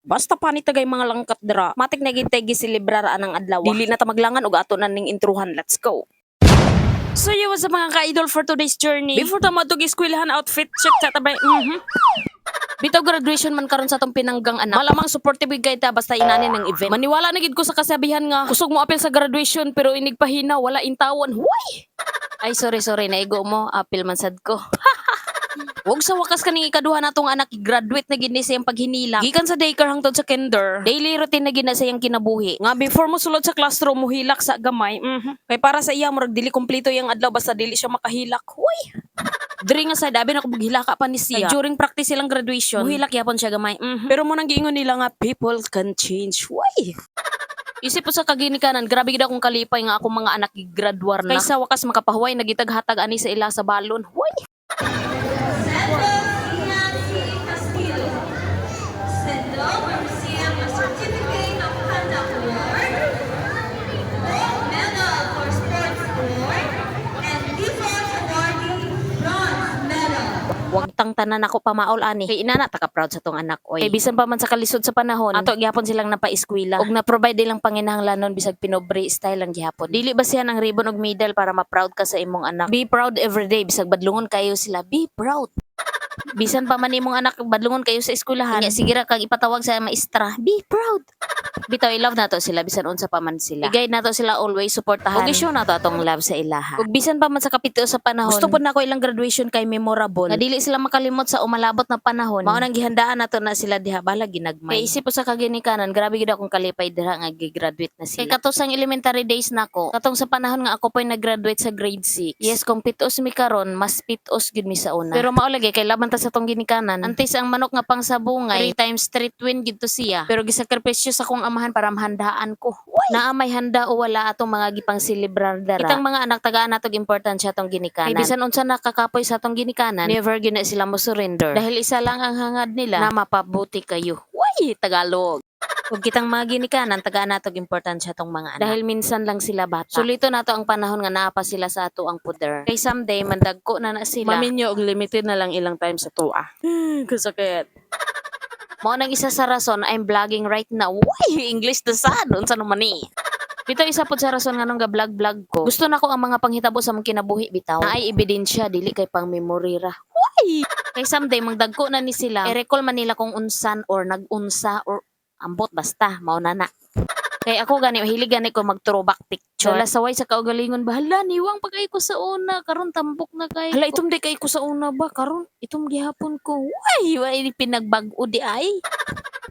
Basta panit tagay mga langkat dira. Matik na gid tay giselebrar anang adlaw. Dili na ta maglangan og ato na ning intruhan. Let's go. So yun, what's up, mga ka-idol, for today's journey. Before ta moadtog eskwelahan, outfit check sa tabay. Bitaw graduation man karon sa atong pinanggang anak. Malamang supportive gid kay ta basta inani ng event. Maniwala na gid ko sa kasabihan nga kusog mo apil sa graduation pero inig pahina wala intawon. Huy! Ay, sorry, sorry, naigo mo, apil man sad ko. Wag sa wakas kaning ikaduha natong anak, graduate na gid ni siyang paghinila. Gikan sa daycare hangtod sa kinder. Daily routine na gid na siyang kinabuhi. Nga before mo sulod sa classroom, mohilak sa gamay. Kay para sa iya, murag dili kompleto yang adlaw basta dili siya makahilak. Huy! Diri nga sa dabi na ko maghilaka pa ni siya. Kay during practice silang graduation, muhilak yapon siya gamay. Pero mo nang giingon nila nga people can change. Why? Isip po sa kaginikanan, grabe gid akong kalipay nga akong mga anak gigraduar na. Kay sa wakas makapahuway nagitaghatag ani sa ila sa balon. Huy! Sendo Ian C. Castillo. Sendo will receive a Certificate of Conduct Award, Gold Medal for Sports Award, and Default Awardee Bronze Medal. Wag tang tanan ako pamaol ani. Kay inana ta ka proud sa tong anak oy. Kay bisan pa man sa kalisod sa panahon, ato gihapon silang napaeskwela. Ug na-provide ilang panginahanglanon bisag pinobre style lang gihapon. Dili ba siya ng ribbon og medal para ma-proud ka sa imong anak? Be proud everyday bisag badlungon kayo sila. Be proud. Bisan pa man imong anak badlungon kayo sa eskwelahan, nya sige ra kag ipatawag sa maestra. Be proud. Bitaw, i-love nato sila bisan unsa pa man sila. I-guide nato sila always, suportahan. Ug i-show nato atong love sa ilaha. Ug bisan pa man sa kapito sa panahon, gusto pod nako ilang graduation kay memorable. Nga dili sila makalimot sa umalabot na panahon. Mao nang gihandaan nato na sila diha bala ginagmay. Kay isip po sa kaginikanan, grabe gid akong kalipay dira nga gi-graduate na sila. Kay katong elementary days nako, katong sa panahon nga ako po'y nag-graduate sa grade 6. Yes, kung pitos mi karon, mas pitos gid mi sa una. Pero mao lagi kay laban ta sa tong ginikanan. Antes ang manok nga pang sabungay, 3 times 3 twin gid to siya. Pero gisakripisyo sa akong amahan para mahandaan ko. Naa may handa o wala atong mga gipang selebrar dara. Kitang mga anak, tagaan natog importansya atong ginikanan. Kay bisan unsa nakakapoy sa atong ginikanan, never gid na sila mo surrender. Dahil isa lang ang hangad nila na mapabuti kayo. Way, Tagalog. Ug kitang mga ginikanan, tagaan natog importansya atong mga anak. Dahil minsan lang sila bata. Sulito nato ang panahon nga naa pa sila sa ato ang puder. Kay someday mandagko na na sila. Maminyo og limited na lang ilang time sa tuwa. Kasakit. Mao nang isa sa rason I'm vlogging right now. Why English to sad? Unsa naman ni? Bitaw, isa pod sa rason nganong ga-vlog vlog ko. Gusto nako ang mga panghitabo sa mong kinabuhi bitaw. Naay ebidensya, dili kay pang memory ra. Why? Kay someday mangdagko na ni sila. I-recall man nila kung unsan or nag-unsa or ambot basta mao na na. Kay ako gani, hilig gani ko mag throwback picture. Hala, saway sa kaugalingon ba? Hala, niwang pa kay ko sa una, karon tambok na kay. Hala, itom di kay ko sa una ba, karon itom gihapon ko. Way, way pinagbag-o di ay.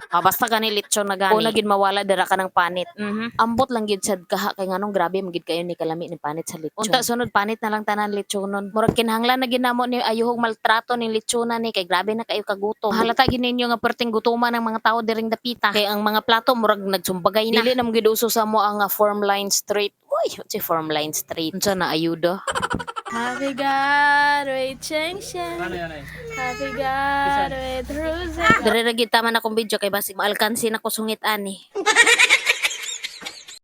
Ah, basta gani lechon na gani. Una gid mawala dira ka ng panit. Ambot lang gid sad kaha kay nganong grabe magid kayo ni kalami ni panit sa lechon. Unta sunod panit na lang tanan lechonon. Murag kinahanglan na ginamo ni ayuhog maltrato ning lechona ni kay grabe na kayo kagutom. Halata gid ninyo nga perting gutuman ng mga tao diring dapita. Kay ang mga plato murag nagsumbagay na. Dili na mo gid uso sa mo ang form line straight. Uy, si form line straight. Unsa na ayuda? Happy graduation. Happy graduation. Dire ra gid taman akong video kay basig maalkansi na ko sungit ani.